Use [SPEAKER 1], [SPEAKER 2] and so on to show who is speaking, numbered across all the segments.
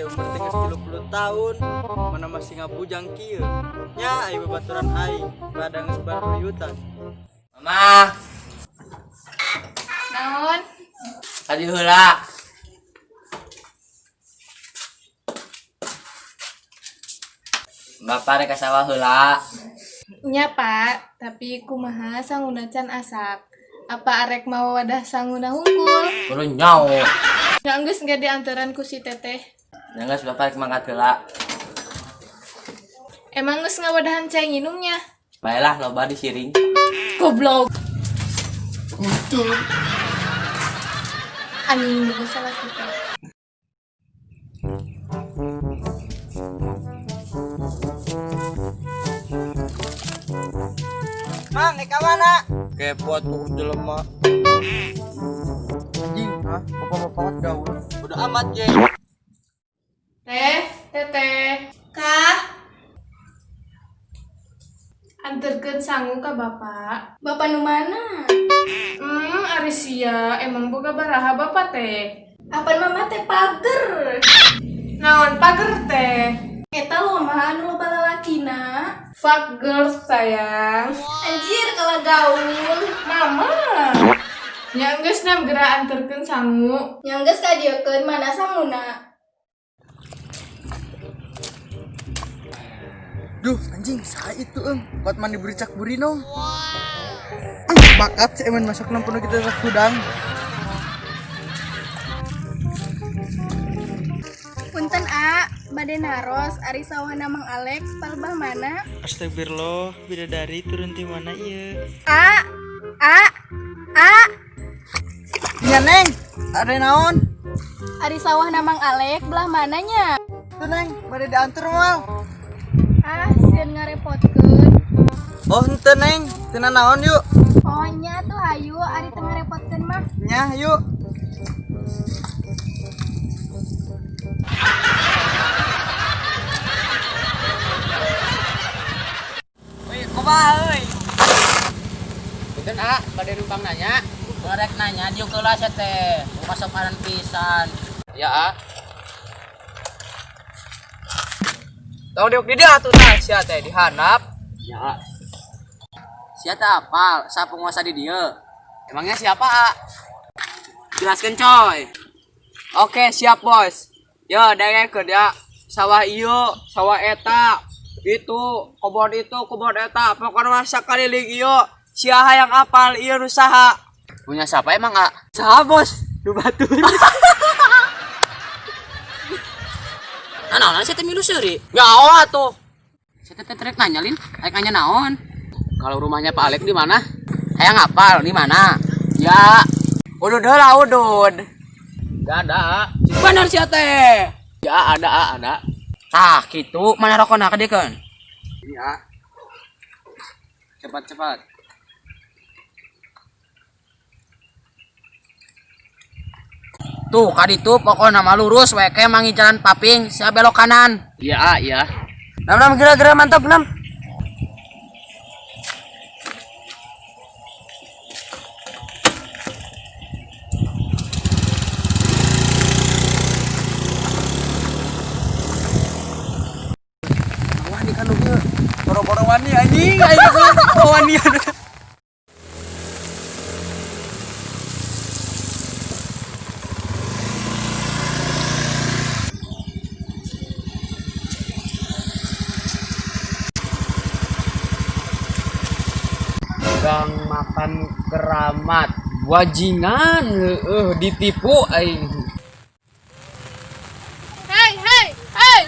[SPEAKER 1] Umur teh geus 30 tahun, mana masih ngabujang kieu. Nya ai babaturan aing, rada geus baruyutan.
[SPEAKER 2] Mama,
[SPEAKER 3] Naon?
[SPEAKER 2] tadi heula. Bapak rek ka sawah heula.
[SPEAKER 3] Nya Pak, tapi kumaha sanguna can asak. Apa arek mau wadah sanguna hungkul?
[SPEAKER 2] Kudu nyaho.
[SPEAKER 3] Nya geus nggak diantaran ku si teteh.
[SPEAKER 2] Nya geus bapak rek mangkat heula.
[SPEAKER 3] Emang geus ngawadahan cai nginumnya?
[SPEAKER 2] Baelah loba disiring.
[SPEAKER 3] Goblok. Anjing buku salah kita.
[SPEAKER 1] Mang, ka mana? Kepo atuh jelema. Anjing, hah? Bapak-bapak gaul. Udah amat, ye.
[SPEAKER 3] Teh, teteh. Kah? Anterkeun sangu ka bapak.
[SPEAKER 4] Bapak nu mana?
[SPEAKER 3] Ari sia, emang boga baraha bapak teh.
[SPEAKER 4] Apan mama teh pager.
[SPEAKER 3] Naon pager teh?
[SPEAKER 4] Eta loba anu loba lalakina.
[SPEAKER 3] Fuck girls sayang.
[SPEAKER 4] Anjir kalah gaul.
[SPEAKER 3] Mama. Nya geus nam geura anterkeun sangu.
[SPEAKER 4] Nya geus kadieukeun mana sanguna.
[SPEAKER 1] Duh, anjing, saha itu eung? Kuat mandi buricak burino. Bakat si emen masak nampono kita sak hudang.
[SPEAKER 4] Punten a, bade naros ari sawahna Mang Alex palebah mana?
[SPEAKER 1] Astagfirullah, bidadari turun ti mana ieu?
[SPEAKER 4] A, A, A.
[SPEAKER 1] Nya Neng, ada naon?
[SPEAKER 4] Ari sawahna Mang Alex belah mananya?
[SPEAKER 1] Tuh Neng, bade diantar moal.
[SPEAKER 4] Ah, sieun ngarepotkeun.
[SPEAKER 1] Oh, henteu Neng, teu naon yuk.
[SPEAKER 4] Oh nya tuh hayu ari teu ngarepotkeun mah.
[SPEAKER 1] Nya, yuk. Woi, kumaha euy?
[SPEAKER 2] Punten ah, bade numpang nanya. Rek nanya diuk heula sia teh. Kasopanan pisan. Ya ah.
[SPEAKER 5] Tong diuk di dia atuh tah sia teh dihandap.
[SPEAKER 2] Ya. Sia teh apal, sa penguasa di dieu. Emangnya siapa, A? Jelaskeun coy.
[SPEAKER 5] Oke, siap bos. Yo, dengekeun ya. Sawah ieu, sawah eta, itu, kebon itu, kebon eta. Pokoknya mah sakaliling ieu. Sia hayang apal ieu nu saha?
[SPEAKER 2] Punya siapa emang, A?
[SPEAKER 5] Saha bos? Nu batur.
[SPEAKER 2] Nah, naon sia teh milu seuri?
[SPEAKER 5] Nyaho atuh.
[SPEAKER 2] Sia teh rek nanya lin, rek nanya naon? Kalau rumahnya Pak Alek di mana? Hayang apal di mana? Ya,
[SPEAKER 5] Udud heula udud.
[SPEAKER 2] gak ada. A.
[SPEAKER 5] Bener sia teh.
[SPEAKER 2] Ya, ada, A, ada. Tah, gitu. Mana rokona kedekeun? Ini, A. Cepat, cepat. Tuh, kaditu pokokna mah lurus we ke mangi jalan paping, sia belok kanan. Iya, A, iya.
[SPEAKER 5] Nam nam geura-geura mantap nam. Wah, di kan ieu. Boro-boro wani anjing, aing wani.
[SPEAKER 2] Gang makan keramat, bajingan, heueuh ditipu aing.
[SPEAKER 3] Hei, hei, hei.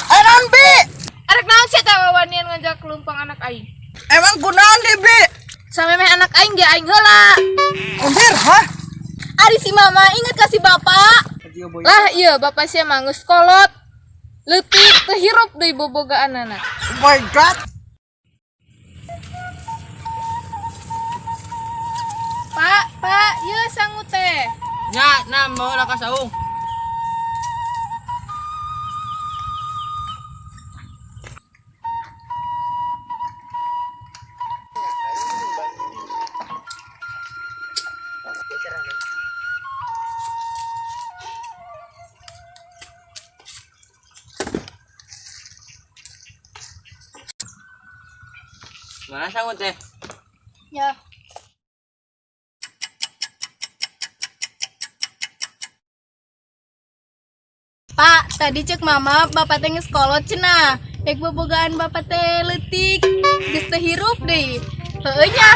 [SPEAKER 1] Aran bi,
[SPEAKER 3] Arek naon sia teh wawanian ngajak lumpang anak aing?
[SPEAKER 1] emang kunaon di bi?
[SPEAKER 3] Samemeh anak aing ge aing heula.
[SPEAKER 1] Anjir, hah?
[SPEAKER 4] Ari si mama inget kasih bapak.
[SPEAKER 3] Lah iya bapak sia mah geus kolot. Leutik teu hirup deui bobogaanana.
[SPEAKER 1] Oh my god.
[SPEAKER 3] Pak, Pak, ieu sangu teh.
[SPEAKER 2] Nya, nam baheula ka saung. Mana sangu teh?
[SPEAKER 4] Ya. Pak, tadi cek mama bapak teh geus kolot cenah. Dek bobogaan bapak teh leutik, geus teu hirup deui. Heueuh nya.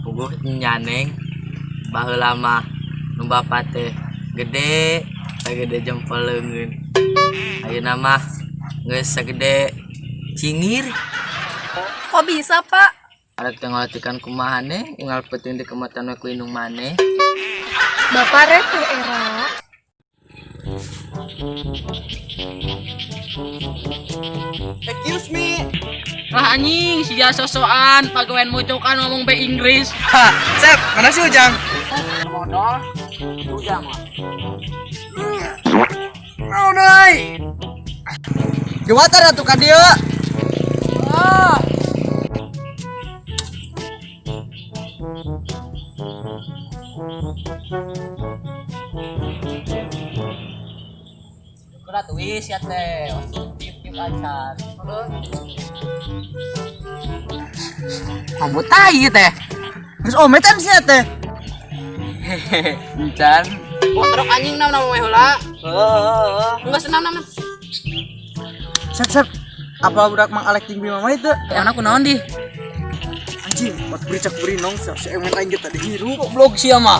[SPEAKER 2] Puguh nyaneng baheula mah nu bapak teh gede sagede jempol leungeun. Ayeuna mah geus sagede cingir.
[SPEAKER 4] Kok bisa, Pak?
[SPEAKER 2] Arek teh ngalatikan kumaha neng unggal peuting di kematan we ku indung maneh.
[SPEAKER 3] Bapak rek teh era.
[SPEAKER 1] Excuse me.
[SPEAKER 6] Lah anjing, sia sosokan pagawean mojokan ngomong be Inggris.
[SPEAKER 1] Ha, Sep, mana sih Ujang?
[SPEAKER 2] Modal Ujang mah.
[SPEAKER 1] Oh, doi. Gewatan atuh ka dieu. Ah.
[SPEAKER 2] Kuda tuis ya teh. Tiup-tiup acan. Mabuk tai teh.
[SPEAKER 1] Geus ometan sia teh.
[SPEAKER 2] Encan.
[SPEAKER 6] Botrok anjing nam nam we heula.
[SPEAKER 1] Heeh.
[SPEAKER 6] Enggak senam nam.
[SPEAKER 1] Sep, Sep. Apa budak Mang Alek jeung Bima mah itu?
[SPEAKER 6] Emang aku naon di?
[SPEAKER 1] Anjing, waktu bericak berinong si emen aing ge tadi hirup.
[SPEAKER 6] Goblok sia mah.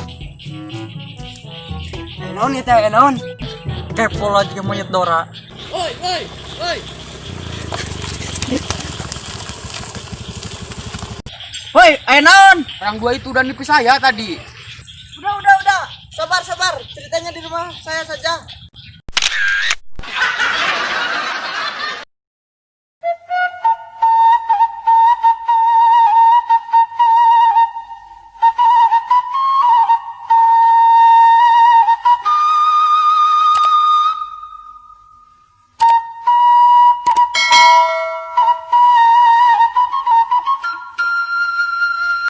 [SPEAKER 1] Eh, naon ieu teh, eh, naon? Kepo lah juga monyet Dora.
[SPEAKER 6] Oi, oi, oi.
[SPEAKER 1] Woi, eh naon?
[SPEAKER 6] Orang dua itu udah nipu saya tadi.
[SPEAKER 1] Udah, udah, udah. Sabar, sabar. Ceritanya di rumah saya saja.